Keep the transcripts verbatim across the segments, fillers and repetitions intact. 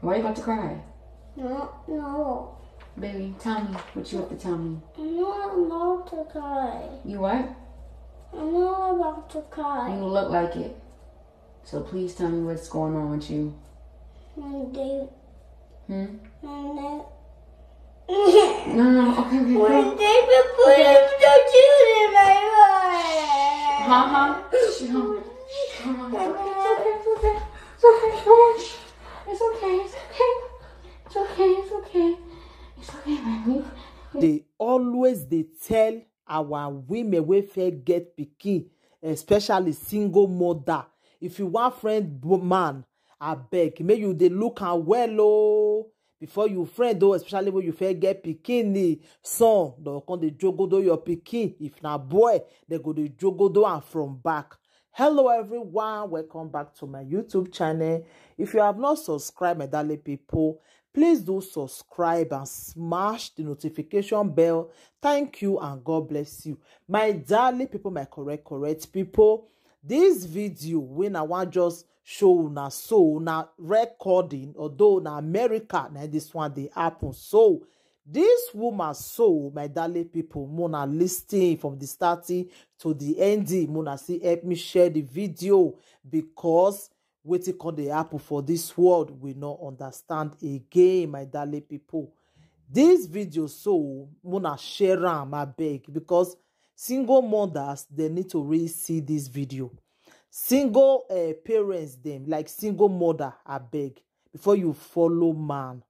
Why you about to cry? No, no. Baby, tell me what you have to tell me. I'm not about to cry. You what? I'm not about to cry. You look like it. So please tell me what's going on with you. When they, Hmm? when they, No, no, no. Okay, okay, when go. they put the juice in my eye. Huh, huh? She hungry. She hungry. It's okay, it's okay, it's okay. It's okay. Come on. It's okay, it's okay. It's okay, it's okay. It's okay, baby. They always dey tell our women wey fit get pikin, especially single mother. If you want friend bo- man, I beg, make you dey look am well, oh. Before you friend, oh, especially when you fit get pikin, the son, they come dey jogodo your pikin. If na boy, they go dey jogodo am from back. Hello everyone, welcome back to my YouTube channel. If you have not subscribed, my darling people, please do subscribe and smash the notification bell. Thank you and God bless you. My darling people, my correct, correct people, this video when I want just show una so na recording, although na America, na this one dey happen. So this woman so, my darling people, mona listen from the starting to the ending. Mona see help me share the video because wetin come dey happen for this world we no understand again, my darling people. This video so, mona share am, I beg, because single mothers, they need to really see this video. Single uh, parents, them like single mother, I beg, before you follow man.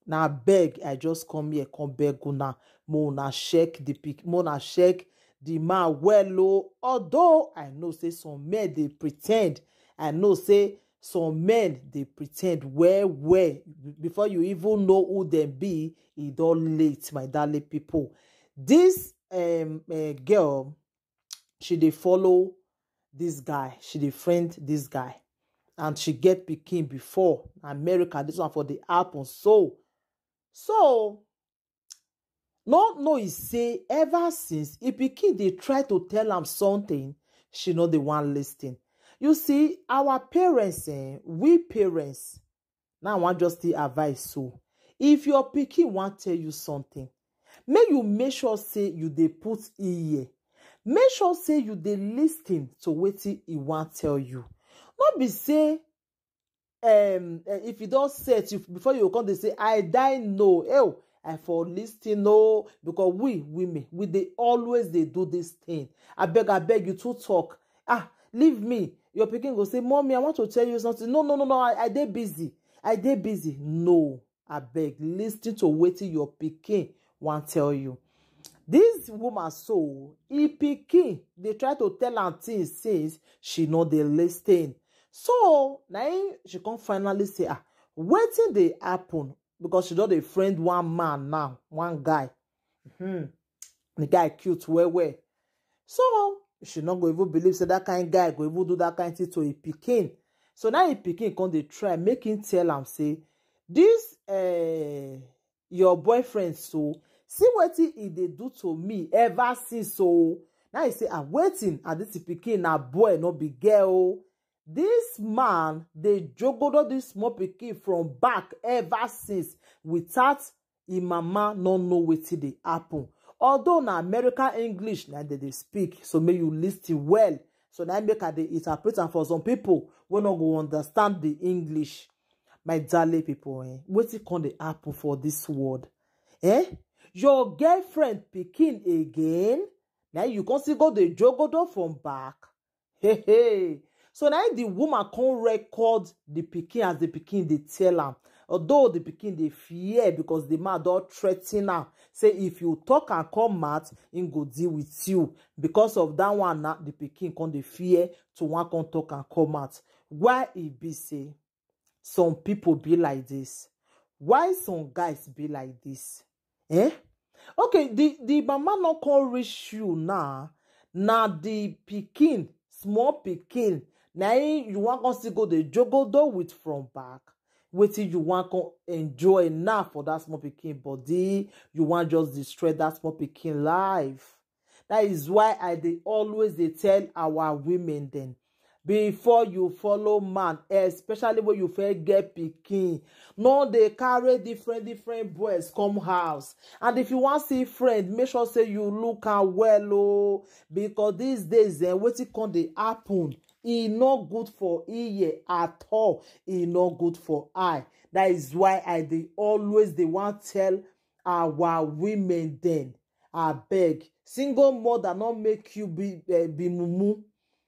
Now beg, I just come here, come beg una. Mona check the pic, mona check the man well, oh. Although I know say some men they pretend, I know say some men they pretend well, well. Before you even know who them be, it all late, my darling people. This um uh, girl, she dey follow this guy, she dey friend this guy, and she get pikin before America. This one for the happen so, so no no he say ever since he pikin dey try to tell am something, she no dey wan listen. You see, our parents, eh, we parents, now I wan just still advise so, if your pikin wan tell you something, make you make sure say you dey put ear, make sure say you dey listen to wetin he wan tell you. No be say um eh, if you don set you before you come dey say I die no, oh, I for listen no, because we women we dey always dey do this thing. I beg, I beg you to talk. Ah, leave me. Your pikin go say, "Mommy, I want to tell you something." "No, no, no, no, I, I dey busy. I dey busy." No, I beg, listen to wetin your pikin wan tell you. This woman so, he pikin dey try to tell am things since, she no dey listen. So na him she come finally say, "Ah, wetin dey happen?" Because she don dey friend one man now, one guy. Hmm. The guy cute well well. So she no go even believe say that kind guy go even do that kind thing to a pikin. So now a pikin come dey try make him tell am say, "This uh, your boyfriend so, see wetin he dey do to me ever since." So now he say, "Ah, wetin? And this pikin na boy, no be girl." This man dey jogodo this small pikin from back ever since without him mama no know wetin dey happen. Although na American English na dem dey speak, so make you listen well. So na make I dey interpret am for some people wey no go understand the English. My darling people, eh, wetin come dey happen for this world? Eh? Your girlfriend pikin again? Now you come still go dey jogodo from back. Hey, hey. So now the woman come record the pikin as the pikin dey tell am. Although the pikin dey fear because the man don threaten am, say if you talk and come out, him go deal with you. Because of that one, now the pikin come dey fear to wan come talk and come out. Why e be say some people be like this? Why some guys be like this? Eh? Okay, the the mama no come reach you now. Na the pikin, small pikin, na him you wan come still go dey jogodo with from back. Wetin you wan come enjoy now for that small pikin body? You wan just destroy that small pikin life. That is why I dey always dey tell our women dem, before you follow man, especially when you first get pikin. No dey carry different different boys come house. And if you wan see friend, make sure say you look am well o, because these days, eh, wetin come dey happen, e no good for ear at all, e no good for eye. That is why I dey always dey wan tell our women dem, abeg, single mother no make you be, eh, be mumu,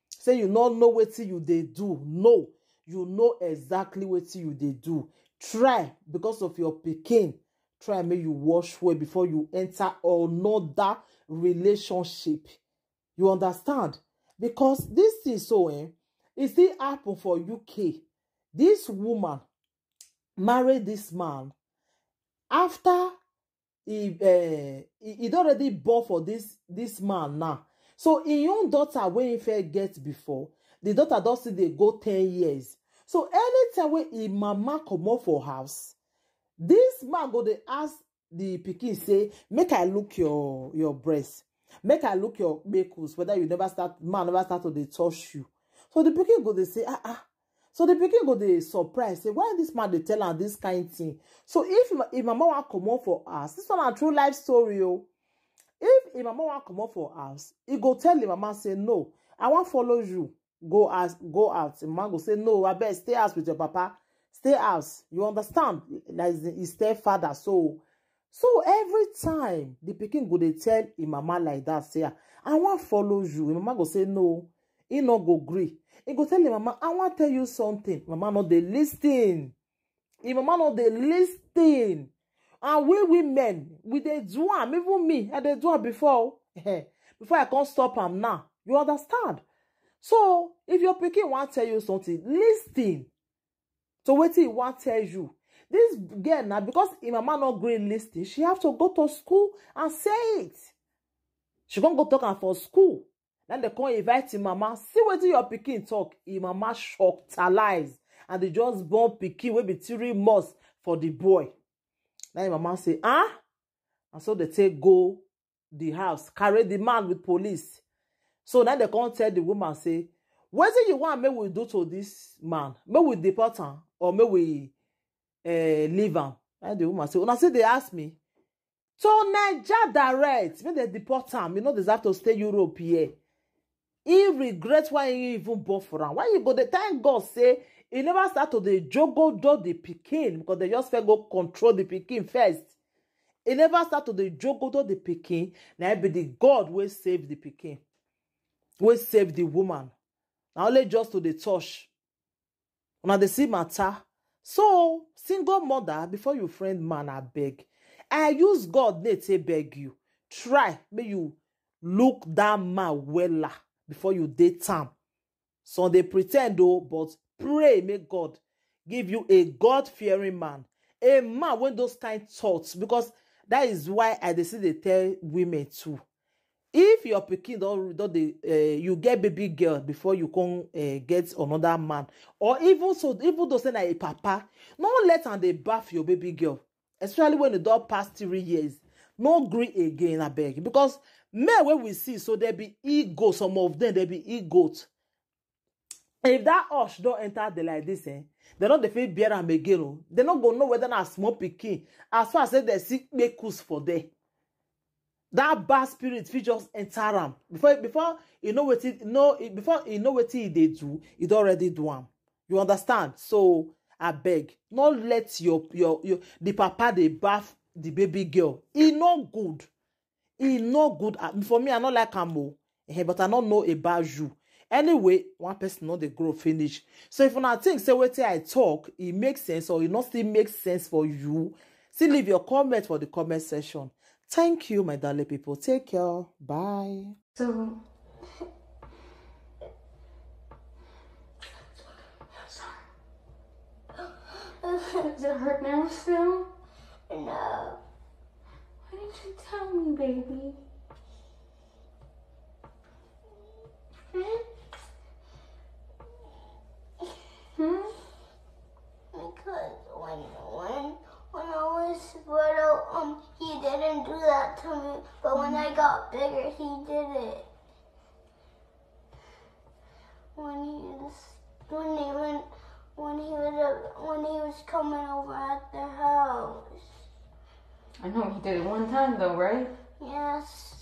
say you no know wetin you dey do. No, you know exactly wetin you dey do. Try, because of your pikin, try make you wash well before you enter another relationship. You understand? Because this thing so, eh, e still happen for U K. This woman marry this man after he, eh, he, he don already born for this, this man now. So him own daughter wey he first get before, the daughter don still dey go ten years. So anytime wey him mama comot for house, this man go dey ask the pikin say, "Make I look your, your breast, make I look your kpekus, whether you never start, man never start to dey touch you." So the pikin go dey say, "Ah, ah." So the pikin go dey surprise, say, "Why this man dey tell am this kind thing?" So if him, him mama wan comot for house, this one na true life story o. If him mama wan comot for house, he go tell him mama say, "No, I wan follow you go out, go out." Him mama go say, "No, abeg, stay house with your papa. Stay house." You understand? Like his, his stepfather. So, so every time the pikin go dey tell him mama like that, say, "Ah, I wan follow you." Him mama go say, "No." He no go gree. He go tell him mama, "I wan tell you something." Mama no dey listen. Him mama no dey listen. And we women, we dey do am. Even me, I dey do am before. Before I come stop am now. You understand? So, if your pikin wan tell you something, listen to wetin he wan tell you. This girl now, because him mama no gree listen, she have to go to school and say it. She come go talk am for school. Then they come invite him mama. See wetin your pikin talk. Him mama shock, talize, and they just born pikin wey be three months for the boy. Now him mama say, "Ah?" And so they take go the house, carry the man with police. So now they come tell the woman say, "Wetin you want make we do to this man? Make we deport am or make we, eh, leave am?" And the woman say, "Una see they ask me." So Naija direct, make they deport am. You no deserve to stay Europe here. He regret why he even born for am. Why you go dey thank God say he never start to dey jogo do the pikin, because they just first go control the pikin first. He never start to dey jogo do the pikin. Na him be the God wey save the pikin, wey save the woman. Na only just to dey touch. Una dey see matter. So, single mother, before you friend man, abeg. I use God name take beg you. Try make you look that man wella before you date am. Some dey pretend o, but pray make God give you a God-fearing man, a man wey those kind thoughts, because that is why I dey still dey tell women too. If your pikin don, don dey, eh, you get baby girl before you come, eh, get another man, or even so, even though say na a papa, no let am dey baff your baby girl, especially when e don pass three years. No gree again, abeg, because men wey we see so, they be ego. Some of them, they be ego. If that urge don enter the like this, eh, they no dey fit bear am again o. They no go know whether na small pikin. As far as say they see kpekus for there, that bad spirit fit just enter am. Before, before you know wetin, no, before you know wetin he dey do, he don already do am. You understand? So, abeg, no let your, your, your, the papa dey baff the baby girl. E no good. E no good. Ah, for me, I no like am o. Eh, but I no know about you. Anyway, one person no dey grow finish. So if una think say wetin I talk, e make sense or e no still make sense for you, still leave your comment for the comment section. Thank you, my darling people. Take care. Bye. So, does it hurt now still? No. Why didn't you tell me, baby? Hmm? Hmm? Because when, when, when I was little, um, he didn't do that to me. But when I got bigger, he did it. When he was when he went when he was uh, when he was coming over at the house. I know he did it one time though, right? Yes.